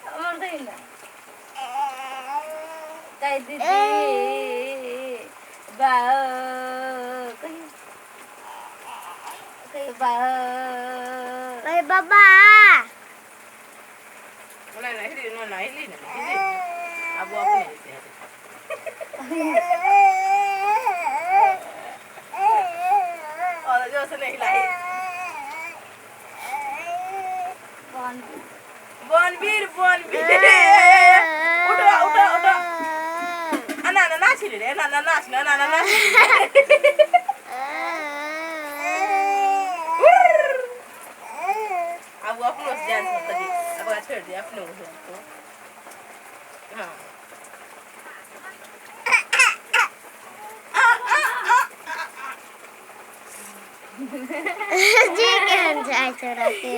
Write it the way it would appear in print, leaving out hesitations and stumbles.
हमर दही ना कहि दीदी बा कहि कहि बा। कहि बाबा। नहि नहि हिली नहि नहि हिली नहि हिली। आब ओ अपने हेतै। और जोर से नहीं हिलाई। बनबीर बनबीर, उठो उठो उठो। ना ना नाच रे, ना ना नाच, ना ना नाच। आब ओ अपनो से जान सकत, आब ओकरा छोड़ि दे, अपने उठि जेतौ। हाँ। जी, केहन जाइ छौड़ा के।